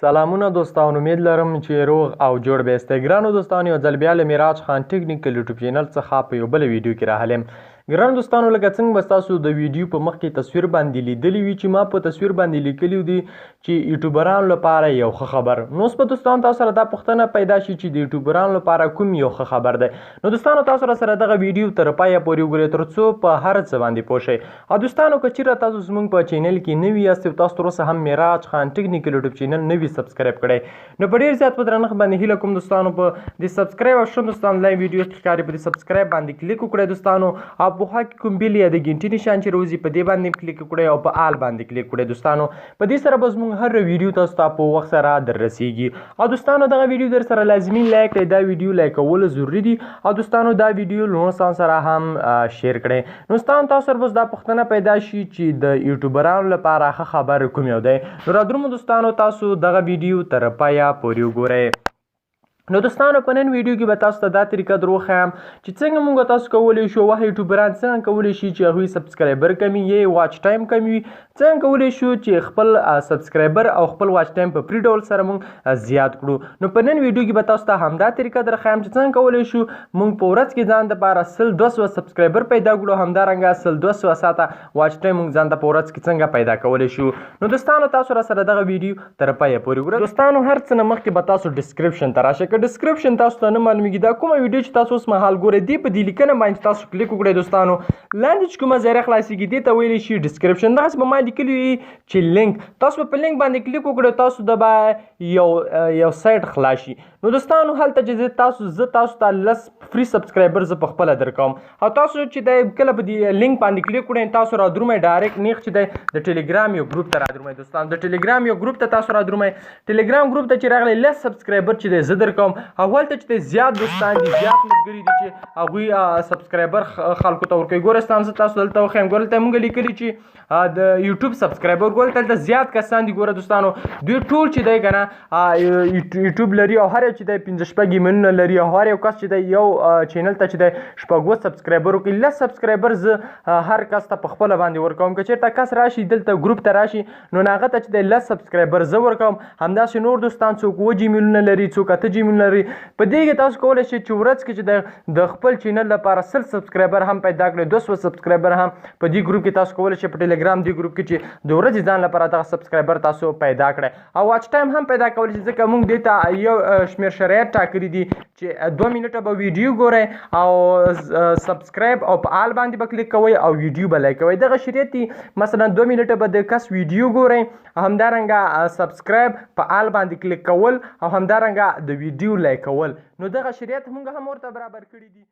سلامونه دوستان، امید لرم چې روغ او جوړ به یاست. ګرانو دوستانو، یو ځل بیا له میراج خان ټیکنیکل یوټیوب چینل څخه په یو بل ویډیو کې راغلم. ګرانو دوستانو، لکه څنګه به تاسو د ویډیو په مخ کې تصویر باندې لیدلی وي چې ما په تصویر باندې لیکلی دي چې یوټیوبرانو لپاره یو ښه خبر. نو اوس به دوستان تاسو سره دا پوښتنه پیدا شي چې د یوټیوبرانو لپاره کوم یو ښه خبر دی. نو دوستانو، تاسو سره دغه ویډیو تر پایه پورې وګورئ تر څو په هر څه باندې پوه شئ. او دوستانو، که چیرې تاسو زموږ په چینل کې نوي یاست او تاسو تر اوسه هم میراج خان ټیکنیکل یوټیوب چینل نوي سبسکرایب کړئ، نو په ډیر زیات په درنښت باندې هیله کوم دوستانو په دې سبسکرایب اپشن دوستان لاین ویډیو کې ښکاري، په دې سبسکرایب باندې کلیک وکړئ دوستانو، او په خوا کې کوم بیل یا د ګنټي نشان چې راوځي په دې باندې کلیک وکړئ او په آل باندې کلیک وکړئ دوستانو. په دې سره به زموږ هر ویډیو تاسو ته په وخت سره در رسیږي. او دوستانو، دغه ویډیو در سره لازمي لایک کړئ، دا ویډیو لایک کول ضروري دي. او دوستانو، دا ویډیو له نورو سره هم شیر کړئ. نو دوستانو، تاسو سره به دا پوښتنه پیدا شي چې د یوټیوبرانو لپاره ښه خبر کوم یو دی. نو رادرومو دوستانو، تاسو دغه ویډیو تر پایه پورې وګورئ. نو دوستانو، په نن ویډیو کې به تاسو ته دا طریقه دروښیم چې څنګه موږ تاسو کولی شو، وه یوټیوبران څنګه کولی شي چې هغوی سبسکرایبر کمي یې واچ ټایم کمي وي، څنګه کولی شو چې خپل سبسکرایبر او خپل واچ ټایم په فری ډول سره موږ زیات کړو. نو په نن ویډیو کې به تاسو ته همدا طریقه درښیم چې څنګه کولی شو موږ په ورځ کې ځان دپاره 100-200 سبسکرایبر پیدا کړو، همدارنګه 100-200 ساعته واچ ټایم موږ ځان ته په ورځ کې څنګه پیدا کولی شو. نو دوستانو، تاسو را سره دغه ویډیو تر پایه پورې وګورئ. دوستانو، هر څه نه مخکې به تاسو ډسکرپشن ته راشئ. که ډسکرپشن تاسو ته نه معلومیږي، دا کومه ویډیو چې تاسو اوس مهال ګورئ دې په دې لیکنه باندې تاسو کلیک وکړئ دوستانو، لاندې چې کومه ځای خلاصیږي دې ته ویلی شي ډسکرپشن. دغسې به ما لیکلي وي چې لینک، تاسو به په لینک باندې کلیک وکړئ، تاسو د به یو سایټ خلاص شي. نو دوستانو، هلته چې زه تاسو ته 10 فری سبسکرایبر زه په خپله درکوم. او تاسو چې دی کله په دې لینک باندې کلیک وکړئ، تاسو را درومئ ډایرکټ نیغ چې دی د ټلګرام یو ګروپ ته را درومئ دوستانو. د ټلګرام یو ګروپ ته تاسو را درومئ. ټلګرام ګروپ ته چې راغلی 10 سبسکرایبر چې دی زه درکوم. او هلته چې دی زیات دوستان دي، زیات ملګري دي چې هغوی سبسکرایبر خلکو ته ورکوي. ګوره دوستان، زه تاسو دلته وښیم. ګوره دلته موږ لیکلي چې د یوټیوب سبسکرایبر، ګوره دلته زیات کسان دي. ګوره دوستانو، دوی ټول چې دی که نه یوټیوب لري او هر یو چې دی پنځه شپږ ایمیلونه لري او هر یو کس چې دی یو چینل ته چې دی شپږ سبسکرایبر ورکوي. 10 سبسکرایبر زه هر کس ته په خپله باندې ورکوم. که چېرته کس راشي دلته ګروپ ته راشي، نو هغه ته چې دی 10 سبسکرایبر زه ورکوم. همداسې نور دوستان څوک 7 جیمیلونه لري، څوک 8 جیمیلونه لري. په دې کې تاسو کولی شئ چې ورځ کې چې د خپل چینل لپاره 100 سبسکرایبر هم پیدا کړئ، 200 سبسکرایبر هم په دې ګروپ کې تاسو کولی شئ، په ټلګرام دې ګروپ کې چې د ورځې ځان لپاره دغه سبسکرایبر تاسو پیدا کړئ او واچ ټایم هم پیدا کولی شئ. ځکه موږ دې ته یو شمېر شرایط ټاکلي دي چې 2 منټه به ویډیو ګورئ او سبسکرایب او په آل باندې به کلیک کوئ او ویډیو به لایک کوئ. دغه شرایط دي. مثلا 2 منټه به د کس ویډیو ګورئ، همدارنګه سبسکرایب په آل باندې کلیک کول او همدارنګه د ویډیو لایک کول. نو دغه شرایط موږ هم ورته برابر کړي دي.